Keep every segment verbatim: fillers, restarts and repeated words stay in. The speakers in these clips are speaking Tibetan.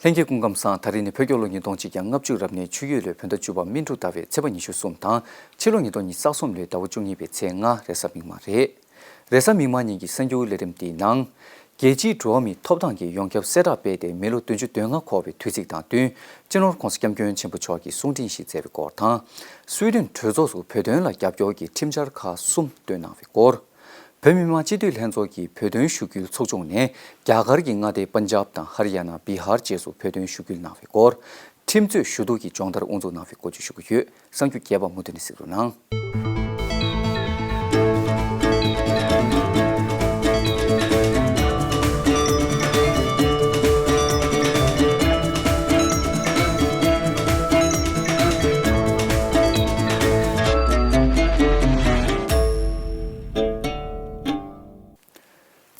ལྷན་རྒྱས་སྐུ་ཁམས་བཟང་། ད་རིང་ནི་བོད་རྒྱལ་ལོ་ཉིས་སྟོང་གཅིག་བརྒྱ་ལྔ་བཅུ་རབ་གནས་ཆུ་ཡོས་ལོའི་བོད་ཟླ་བཅུ་པ་སྨིན་དྲུག་ཟླ་བའི་ཚེས་པ་ཉི་ཤུ་གསུམ་དང་། ཕྱི་ལོ་ཉིས་སྟོང་ཉི་ཤུ་རྩ་གསུམ་ལོའི་ཟླ་བ་བཅུ་གཉིས་པའི་ཚེས་ལྔ་རེས་གཟའ་མིག་དམར་རེད། རེས་གཟའ་མིག་དམར་ཉིན་གྱི་གསར་འགྱུར་ལས་རིམ་འདིའི་ནང་། རྒྱལ་སྤྱིའི་འགྲོ་བ་མིའི་ཐོབ་ཐང་གི་ཡོངས་ཁྱབ་གསལ་བསྒྲགས་སྤེལ་ཏེ་མི་ལོ་བདུན་ཅུ་དོན་ལྔ་འཁོར་བའི་དུས་ཚིགས་དང་བསྟུན། སྤྱི་ནོར་༸གོང་ས་༸སྐྱབས་མགོན་ཆེན་པོ་མཆོག་གིས་གསུང་འཕྲིན་ཞིག་སྩལ་བའི་སྐོར་དང་། སུའེ་ཏེན་གྲོས་ཚོགས་སུ་བོད་དོན་ལ་རྒྱབ་སྐྱོར་གྱི་ཁྲིམས་འཆར་ཁག་གསུམ་བཏོན་གནང་བའི་སྐོར། བོད་མི་མང་སྤྱི་འཐུས་ལྷན་ཚོགས་ཀྱི་བོད་དོན་ཞུ་སྐུལ་ཚོགས་ཆུང་ནས་རྒྱ་གར་གྱི་མངའ་སྡེ་པན་ཇབ་དང་ཧར་ཡ་ན། བི་ཧར་བཅས་སུ་བོད་དོན་ཞུ་སྐུལ་གནང་བའི་སྐོར། ཁྲིམས་རྩོད་ཞུ་གཏུག་གི་སྦྱོང་བརྡར་དབུ་འཛུགས་གནང་བའི་སྐོར་བཅས་ཞུ་གི་ཡོད། གསར་འགྱུར་རྒྱས་པ་མུ་མཐུད་ནས་གཟིགས་རོགས་གནང་།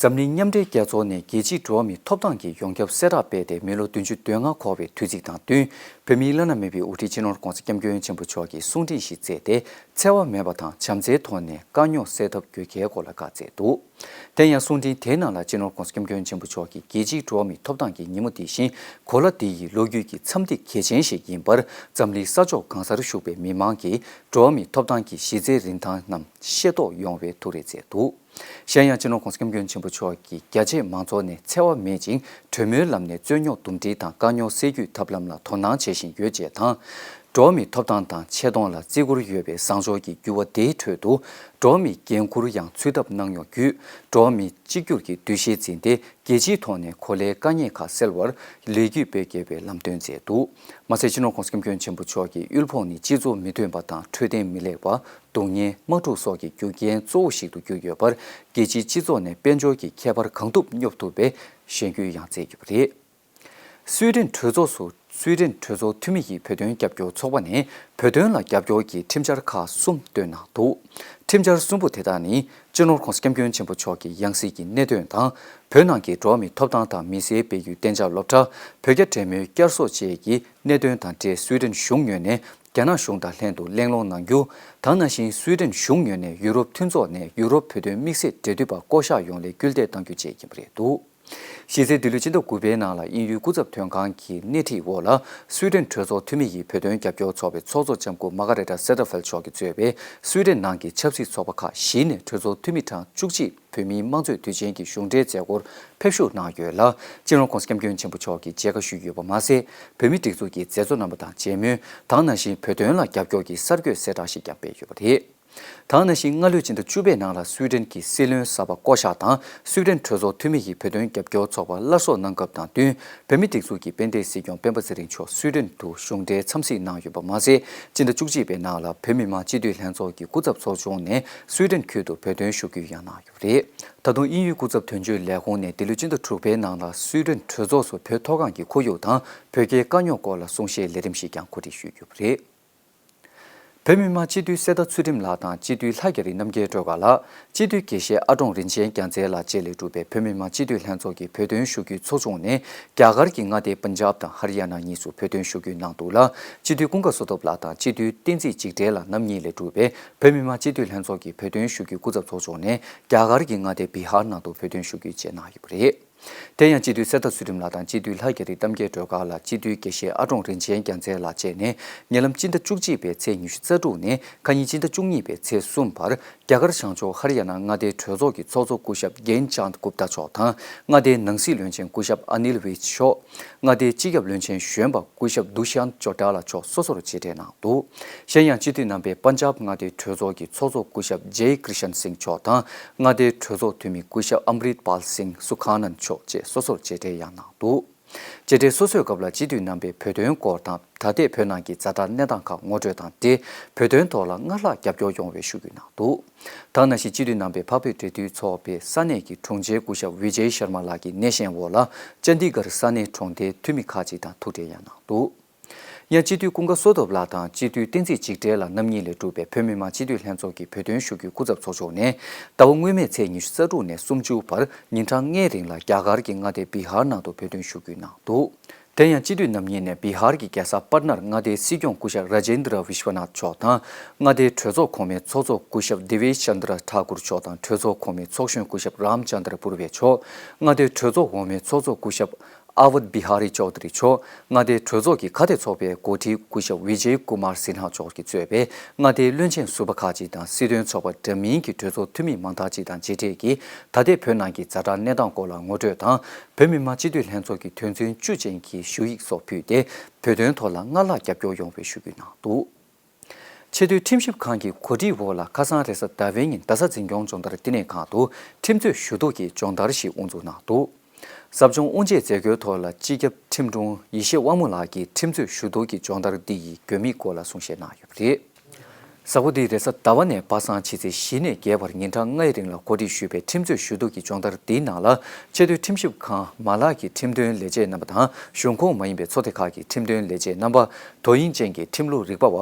འཛམ་གླིང་མཉམ་འབྲེལ་རྒྱལ་ཚོགས་ནས་རྒྱལ་སྤྱིའི་འགྲོ་བ་མིའི་ཐོབ་ཐང་གི་ཡོངས་ཁྱབ་གསལ་བསྒྲགས་སྤེལ་ཏེ་མི་ལོ་བདུན་ཅུ་དོན་ལྔ་འཁོར་བའི་དུས་ཚིགས་དང་བསྟུན། བོད་མིའི་བླ་ན་མེད་པའི་དབུ་ཁྲིད་སྤྱི་ནོར་༸གོང་ས་༸སྐྱབས་མགོན་ཆེན་པོ་མཆོག་གིས་གསུང་འཕྲིན་ཞིག་སྩལ་ཏེ། འཚེ་བ་མེད་པ་དང་བྱམས་བརྩེའི་ཐོག་ནས་དཀའ་རྙོག་སེལ་ཐབས་དགོས་གལ་སྐོར་ལ་བཀའ་སྩལ་འདུག་དེ་ཡང་གསུང་འཕྲིན་དེའི་ནང་ལ་སྤྱི་ནོར་༸གོང་ས་༸སྐྱབས་མགོན་ཆེན་པོ་མཆོག་གིས་རྒྱལ་སྤྱིའི་འགྲོ་བ་མིའི་ཐོབ་ཐང་གི་ཉིན་མོ་འདི་བཞིན་གོ་ལ་འདི་ཡི་ལོ་རྒྱུས་ཀྱི་མཚམས་ཐིག་གལ་ཆེན་ཞིག་ཡིན་པར། འཛམ་གླིང་ས་ཕྱོགས་གང་སར་བཞུགས་པའི་མི་མང་གིས་འགྲོ་བ་མིའི་ཐོབ་ཐང་གི་གཞི་རྩའི་རིན་ཐང་རྣམས་ཤེས་རྟོགས་ཡོང་བའི་ཐུགས་རེ་མཛད་འདུག་གཞན་ཡང་སྤྱི་ནོར་༸གོང་ས་༸སྐྱབས་མགོན་ཆེན་པོ་མཆོག་གིས་རྒྱ་ཆེའི་མང་ཚོགས་ནས་འཚེ་བ་མེད་ཅིང་གྲོས་མོལ་ལམ་ནས་རྩོད་རྙོག་འདུམ་འགྲིག་དང་དཀའ་རྙོག་སེལ་རྒྱུའི་ཐབས་ལམ་ལ་དོ་སྣང་བྱེད་བཞིན་ཡོད་ཅེས་དང་། འགྲོ་བ་མིའི་ཐོབ་ཐང་དང་ཆེ་མཐོང་ལ་བརྩི་བཀུར་ཡོད་པའི་བཟང་ཕྱོགས་ཀྱི་འགྱུར་བ་དེའི་ཁྲོད་དུ། འགྲོ་བ་མིའི་འགན་འཁུར་ཡང་ཚུད་ཐབས་གནང་མྱོང་བརྒྱུད། འགྲོ་བ་མིའི་གཅིག་གྱུར་གྱི་འདུ་ཤེས་འཛིན་ཏེ། རྒྱལ་སྤྱིའི་ཐོག་ནས་གོ་ལའི་དཀའ་རྙོག་ཁག་སེལ་བར་ལས་འགུལ་སྤེལ་དགོས་པའི་ལམ་སྟོན་མཛད་འདུག་མ་ཟད་སྤྱི་ནོར་༸གོང་ས་༸སྐྱབས་མགོན་ཆེན་པོ་མཆོག་གིས་དབུལ་ཕོངས་ནི་སྤྱི་ཚོགས་མི་མཐུན་པ་དང་འཕྲོད་བསྟེན་མི་ལེགས་པ། སྡུག་བསྔལ། དམག་འཁྲུག་སོགས་ཀྱི་རྒྱུ་རྐྱེན་གཙོ་བོ་ཞིག་ཏུ་གྱུར་ཡོད་པར། རྒྱལ་སྤྱིའི་སྤྱི་ཚོགས་ནས་དཔལ་འབྱོར་གྱི་ཁྱད་པར་གང་ཐུབ་སྙོབ་ཐུབ་པའི་ཞེན་སྐུལ་ཡང་མཛད་ཡོད་པ་རེད། སུའེ་ཏེན་གྲོས་ཚོགས་སུ། སུའེ་ཏེན་གྲོས་ཚོགས་འཐུས་མི་ཡི་བོད་དོན་རྒྱབ་སྐྱོར་ཚོགས་པ་ནས་བོད་དོན་ལ་རྒྱབ་སྐྱོར་གྱི་ཁྲིམས་འཆར་ཁག་གསུམ་བཏོན་གནང་འདུག་ཁྲིམས་འཆར་གསུམ་པོ་དེ་དག་ནི། སྤྱི་ནོར་༸གོང་ས་༸སྐྱབས་མགོན་ཆེན་པོ་མཆོག་གི་ཡང་སྲིད་ཀྱི་གནད་དོན་དང་། བོད་ནང་གི་འགྲོ་བ་མིའི་ཐོབ་ཐང་དང་མི་སེར་སྤེལ་རྒྱུའི་གཏན་འཇགས་སློབ་གྲྭ། བོད་རྒྱ་འབྲེལ་མོལ་བསྐྱར་གསོ་བཅས་ཀྱི་གནད་དོན་དང་འབྲེལ་སུའེ་ཏེན་གཞུང་ངོས་ནས་རྒྱ་ནག་གཞུང་དང་ལྷན་དུ་གླེང་སློང་གནང་རྒྱུ། དེ་ནང་བཞིན་སུའེ་ཏེན་གཞུང་ངོས་ནས་ཡུ་རོབ་མཐུན་ཚོགས་ནས་ཡུ་རོབ་བོད་དོན་དམིགས་བསལ་འབྲེལ་མཐུད་པ་བསྐོ་གཞག་ཡོང་སླད་སྐུལ་འདེད་གཏང་རྒྱུ་བཅས་ཡིན་པ་རེད་འདུག་གཞི་རྩའི་འདི་ལོའི་སྤྱི་ཟླ་དགུ་པའི་ནང་ལ་དབྱིན་ཡུལ་སྐུ་ཚབ་དོན་ཁང་གི་སྣེ་ཁྲིད་འོག་ལ། སུའེ་ཏེན་གྲོས་ཚོགས་འཐུས་མི་ཡི་བོད་དོན་རྒྱབ་སྐྱོར་ཚོགས་པའི་ཚོགས་གཙོ་ལྕམ་སྐུ་མ་ཀ་རེ་ཏྲ་སེ་ཏ་ཧྥེལ་མཆོག་གིས་གཙོས་པའི་སུའེ་ཏེན་ནང་གི་ཆབ་སྲིད་ཚོགས་པ་ཁག་བཞི་ནས་གྲོས་ཚོགས་འཐུས་མི་གྲངས་བཅུ་གཅིག་བོད་མིའི་དམངས་གཙོའི་དུས་ཆེན་གྱི་གཞུང་འབྲེལ་མཛད་སྒོར་ཕེབས་ཞུགས་གནང་ཡོད་ལ། སྤྱི་ནོར་༸གོང་ས་༸སྐྱབས་མགོན་ཆེན་པོ་མཆོག་གིས་མཇལ་ཁ་ཞུས་ཡོད་པ་མ་ཟད། བོད་མིའི་སྒྲིག་འཛུགས་ཀྱི་མཛད་གཙོ་རྣམ་པ་དང་མཇལ་མོལ་དང་། ནང་བཞིན་བོད་དོན་ལ་རྒྱབ་སྐྱོར་གྱི་གསར་འགོད་གསལ་བསྒྲགས་ཤིག་ཀྱང་སྤེལ་ཡོད་པ་རེད། དེ་ནང་བཞིན་སྔ་ལོའི་སྤྱི་ཟླ་བཅུ་པའི་ནང་ལ་སུའེ་ཏེན་གྱི་སྲིད་བློན་གསར་པ་བསྐོ་གཞག་དང་། སུའེ་ཏེན་གྲོས་ཚོགས་འཐུས་མི་ཡི་བོད་དོན་རྒྱབ་སྐྱོར་ཚོགས་པ་སླར་གསོ་གནང་སྐབས་དང་བསྟུན། བོད་མིའི་སྒྲིག་འཛུགས་ཀྱི་དཔལ་ལྡན་སྲིད་སྐྱོང་སྤེན་པ་ཚེ་རིང་མཆོག་སུའེ་ཏེན་དུ་གཞུང་འབྲེལ་འཚམས་གཟིགས་གནང་ཡོད་པ་མ་ཟད། སྤྱི་ཟླ་བཅུ་གཅིག་པའི་ནང་ལ་བོད་མི་མང་སྤྱི་འཐུས་ལྷན་ཚོགས་ཀྱི་སྐུ་ཚབ་ཚོགས་ཆུང་ནས་སུའེ་ཏེན་ཁུལ་དུ་བོད་དོན་ཞུ་སྐུལ་ཡང་གནང་ཡོད་པ་རེད། ད་དུང་དབྱིན་ཡུལ་སྐུ་ཚབ་དོན་གཅོད་ལས་ཁུངས་ནས་འདི་ལོའི་སྤྱི་ཟླ་དྲུག་པའི་ནང་ལ་སུའེ་ཏེན་གྲོས་ཚོགས་སུ་བོད་མཐོ་སྒང་གི་ཁོར་ཡུག་དང་བོད་རྒྱའི་དཀའ་རྙོག་སྐོར་ལ་གསུང་བཤད་ལས་རིམ་ཞིག་ཀྱང་གོ་སྒྲིག་ཞུས་ཡོད་པ་རེད། བོད་མི་མང་སྤྱི་འཐུས་གསེར་རྟ་ཚུལ་ཁྲིམས་ལགས་དང་སྤྱི་འཐུས་ལྷ་རྒྱ་རི་རྣམ་རྒྱལ་སྒྲོལ་དཀར་ལགས། སྤྱི་འཐུས་དགེ་བཤེས་ཨ་ཀྲོང་རིན་ཆེན་རྒྱལ་མཚན་ལགས་བཅས་ལས་གྲུབ་པའི་བོད་མི་མང་སྤྱི་འཐུས་ལྷན་ཚོགས་ཀྱི་བོད་དོན་ཞུ་སྐུལ་ཚོགས་ཆུང་ནས་རྒྱ་གར་གྱི་མངའ་སྡེ་པན་ཇབ་དང་ཧར་ཡ་ན་གཉིས་སུ་བོད་དོན་ཞུ་སྐུལ་གནང་འདུག་ལ། སྤྱི་འཐུས་ཀུན་དགའ་བསོད་སྟོབས་ལགས་དང་སྤྱི་འཐུས་བསྟན་འཛིན་འཇིགས་བྲལ་ལགས་རྣམ་གཉིས་ལས་གྲུབ་པའི་བོད་མི་མང་སྤྱི་འཐུས་ལྷན་ཚོགས་ཀྱི་བོད་དོན་ཞུ་སྐུལ་སྐུ་ཚབ་ཚོགས་ཆུང་ནས་རྒྱ་གར་གྱི་མངའ་སྡེ་བི་ཧར་ནང་དུ་བོད་དོན་ཞུ་སྐུལ་བཅས་གནང་ཡོད་པ་རེད། དེ་ཡང་སྤྱི་འཐུས་གསེར་རྟ་ཚུལ་ཁྲིམས་ལགས་དང་སྤྱི་འཐུས་ལྷ་རྒྱ་རི་རྣམ་རྒྱལ་སྒྲོལ་དཀར་ལགས། སྤྱི་འཐུས་དགེ་བཤེས་ཨ་ཀྲོང་རིན་ཆེན་རྒྱལ་མཚན་ལགས་བཅས་ནས་ཉེ་ལམ་སྤྱི་ཟླ་བཅུ་གཅིག་པའི་ཚེས་ཉི་ཤུ་རྩ་དྲུག་ནས་ཁ་ཉིན་སྤྱི་ཟླ་བཅུ་གཉིས་པའི་ཚེས་གསུམ་བར་རྒྱ་གར་བྱང་ཕྱོགས་ཧར་ཡ་ན་མངའ་སྡེའི་གྲོས་ཚོགས་ཀྱི་ཚོགས་གཙོ་སྐུ་ཞབས་གྷན་ཅཱནད་གུཔ་ཏཱ་མཆོག་དང་། མངའ་སྡེའི་ནང་སྲིད་བློན་ཆེན་སྐུ་ཞབས་ཨ་ནིལ་ཝིཇ་མཆོག་མངའ་སྡེའི་སྤྱི་ཁྱབ་བློན་ཆེན་གཞོན་པ་སྐུ་ཞབས་དུ་ཤཱནད་ཅོ་ཏཱ་ལ་མཆོག་སོ་སོར་མཇལ་འཕྲད་གནང་འདུག་གཞན་ཡང་སྤྱི་འཐུས་རྣམ་པས་པན་ཇབ་མངའ་སྡེའི་གྲོས་ཚོགས་ཀྱི་ཚོགས་གཙོ་སྐུ་ཞབས་ཇེ་ཀྲི་ཤན་སིང་མཆོག་དང་། མངའ་སྡེའི་གྲོས་ཚོགས་འཐུས་མི་སྐུ་ཞབས་ཨམ་རིད་པཱལ་སིང་སུ་ཁ་ནན་མཆོག་བཅས་སོ་སོར་མཇལ་འཕྲད་ཡང་གནང་འདུག་མཇལ་འཕྲད་སོ་སོའི་སྐབས་ལ་སྤྱི་འཐུས་རྣམ་པས་བོད་དོན་སྐོར་དང་། ད་ལྟའི་བོད་ནང་གི་ཛ་དྲག་གནས་སྟངས་ཁག་ངོ་སྤྲོད་དང་འབྲེལ། བོད་དོན་ཐོག་ལ་སྔར་ལྷག་རྒྱབ་སྐྱོར་ཡོང་བའི་ཞུ་སྐུལ་གནང་འདུག་དེ་ནང་བཞིན་སྤྱི་འཐུས་རྣམ་པས་འཕགས་བོད་འབྲེལ་མཐུད་ཚོགས་པའི་ས་གནས་ཀྱི་དྲུང་ཆེ་སྐུ་ཞབས་ཝི་ཇེ་ཤར་མ་ལགས་ཀྱི་སྣེ་ཤན་འོག་ལ་ཅན་དི་གྷར་ས་གནས་གྲོང་སྡེའི་འཐུས་མི་ཁག་ཅིག་དང་ཐུག་འཕྲད་ཡང་གནང་འདུག་ཡང་སྤྱི་འཐུས་ཀུན་དགའ་བསོད་སྟོབས་ལགས་དང་སྤྱི་འཐུས་བསྟན་འཛིན་འཇིགས་བྲལ་ལགས་རྣམ་གཉིས་ལས་གྲུབ་པའི་བོད་མི་མང་སྤྱི་འཐུས་ལྷན་ཚོགས་ཀྱི་བོད་དོན་ཞུ་སྐུལ་སྐུ་ཚབ་ཚོགས་ཆུང་ནས་ཟླ་བ་སྔོན་མའི་ཚེས་ཉི་ཤུ་རྩ་དྲུག་ནས་སུམ་ཅུ་བར་ཉིན་གྲངས་ལྔའི་རིང་ལ་རྒྱ་གར་གྱི་མངའ་སྡེ་བི་ཧར་ནང་དུ་བོད་དོན་ཞུ་སྐུལ་གནང་འདུག་དེ་ཡང་སྤྱི་འཐུས་རྣམ་གཉིས་ནས་བི་ཧར་གྱི་རྒྱལ་ས་པཊ་ནར་མངའ་སྡེའི་སྲིད་སྐྱོང་སྐུ་ཞབས་ར་ཇེན་དྲ་བི་ཤ་ནཱཐ་མཆོག་དང་། མངའ་སྡེའི་གྲོས་ཚོགས་གོང་མའི་ཚོགས་གཙོ་སྐུ་ཞབས་དེ་ཝི་ཅན་དྲ་ཐཱ་ཀུར་མཆོག་དང་གྲོས་ཚོགས་གོང་མའི་ཚོགས་གཞོན་སྐུ་ཞབས་རམ་ཅན་དྲ་པུར་བེ་མཆོག་མངའ་སྡེའི་གྲོས་ཚོགས་འོག་མའི་ཚོགས་གཙོ་སྐུ་ཞབས་ ཨ་ཝད་བི་ཧ་རི་ཅོ་དྷ་རི་མཆོག་མངའ་སྡེའི་གྲོས་ཚོགས་ཀྱི་ཁ་གཏད་ཚོགས་པའི་འགོ་ཁྲིད་སྐུ་ཞབས་ཝི་ཇེ་ཀུ་མར་སིན་ཧ་མཆོག་གིས་གཙོས་པའི་མངའ་སྡེའི་བློན་ཆེན་ཟུར་པ་ཁག་ཅིག་དང་སྲིད་དོན་ཚོགས་པ་འདྲ་མིན་གྱི་གྲོས་ཚོགས་འཐུས་མི་མང་དག་ཅིག་དང་མཇལ་འཕྲད་ཀྱིས། ད་ལྟའི་བོད་ནང་གི་ཛ་དྲག་གནས་སྟངས་སྐོར་ལ་ངོ་སྤྲོད་དང་། བོད་མི་མང་སྤྱི་འཐུས་ལྷན་ཚོགས་ཀྱི་དོན་ཚན་བཅུ་ཅན་གྱི་ཞུ་ཡིག་སོགས་ཕུལ་ཏེ། བོད་དོན་ཐོག་ལ་སྔར་ལྷག་རྒྱབ་སྐྱོར་ཡོང་བའི་ཞུ་སྐུལ་གནང་འདུག་ཆེས་མཐོའི་ཁྲིམས་ཞིབ་ཁང་གི་གོ་སྒྲིག་འོག་ལ་ཁ་སང་རེས་གཟའ་ཟླ་བའི་ཉིན་རྡ་ས་འཛིན་སྐྱོང་སྦྱོང་བརྡར་བསྟི་གནས་ཁང་དུ་ཁྲིམས་རྩོད་ཞུ་གཏུག་གི་སྦྱོང་བརྡར་ཞིག་དབུ་འཛུགས་གནང་འདུག་ཟབ་སྦྱོང་དབུ་འབྱེད་མཛད་སྒོའི་ཐོག་ལ་སྤྱི་ཁྱབ་ཁྲིམས་དྲུང་ཡེ་ཤེས་དབང་མོ་ལགས་ཀྱིས་ཁྲིམས་རྩོད་ཞུ་གཏུག་གི་སྦྱོང་བརྡར་འདི་ཡི་དགོས་དམིགས་སྐོར་ལ་གསུང་བཤད་གནང་ཡོད་པ་རེད། གཟའ་འཁོར་འདི་རེས་གཟའ་ཟླ་བ་ནས་པ་སངས་ཕྱི་ཚེས་བཞི་ནས་བརྒྱད་བར་ཉིན་གྲངས་ལྔའི་རིང་ལ་གོ་སྒྲིག་ཞུས་པའི་ཁྲིམས་རྩོད་ཞུ་གཏུག་གི་སྦྱོང་བརྡར་འདིའི་ནང་ལ་ཆེས་མཐོའི་ཁྲིམས་ཞིབ་ཁང་མ་ལག་གི་ཁྲིམས་དོན་ལས་བྱེད་རྣམ་པ་དང་གཞུང་ཁོངས་མ་ཡིན་པའི་ཚོགས་སྡེ་ཁག་གི་ཁྲིམས་དོན་ལས་བྱེད་རྣམ་པ། དོ་དབྱིངས་ཅན་གྱི་ཁྲིམས་ལུགས་རིག་པ་བ།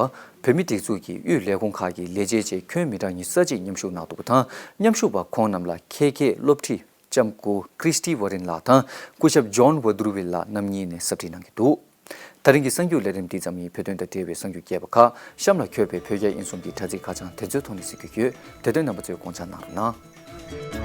བོད་མིའི་སྒྲིག་འཛུགས་ཀྱི་དབུས་ལས་ཁུངས་ཁག་གི་ལས་བྱེད་བཅས་ཁྱོན་མི་གྲངས་ཉི་ཤུ་རྩ་གཅིག་མཉམ་ཞུགས་གནང་འདུག་པ་དང་། མཉམ་ཞུགས་པ་ཁོང་རྣམས་ལ་ཁེ་ཁེ་སློབ་ཁྲིད་ལྕམ་སྐུ་ཀྲིས་ཏི་ཝོ་རིན་ལགས་དང་སྐུ་ཞབས་ཇོན་ཝོ་དུར་ཝིལ་ལགས་རྣམ་གཉིས་ནས་ཟབ་ཁྲིད་གནང་གི་འདུག་ད་རིང་གི་གསར་འགྱུར་ལས་རིམ་འདི་ཙམ་ཡིན། བོད་དོན་དང་འབྲེལ་བའི་གསར་འགྱུར་རྒྱས་པ་ཁག་གཤམ་ལ་འཁོད་པའི་བོད་རྒྱ་དབྱིན་གསུམ་གྱི་དྲ་ཚིགས་ཁ་བྱང་དེ་ཚོའི་ཐོག་ནས་གཟིགས་རྒྱུ་ཡོད། དེ་དོན་རྣམ་པ་ཚོས་དགོངས་འཇགས་གནང་རོགས་གནང་།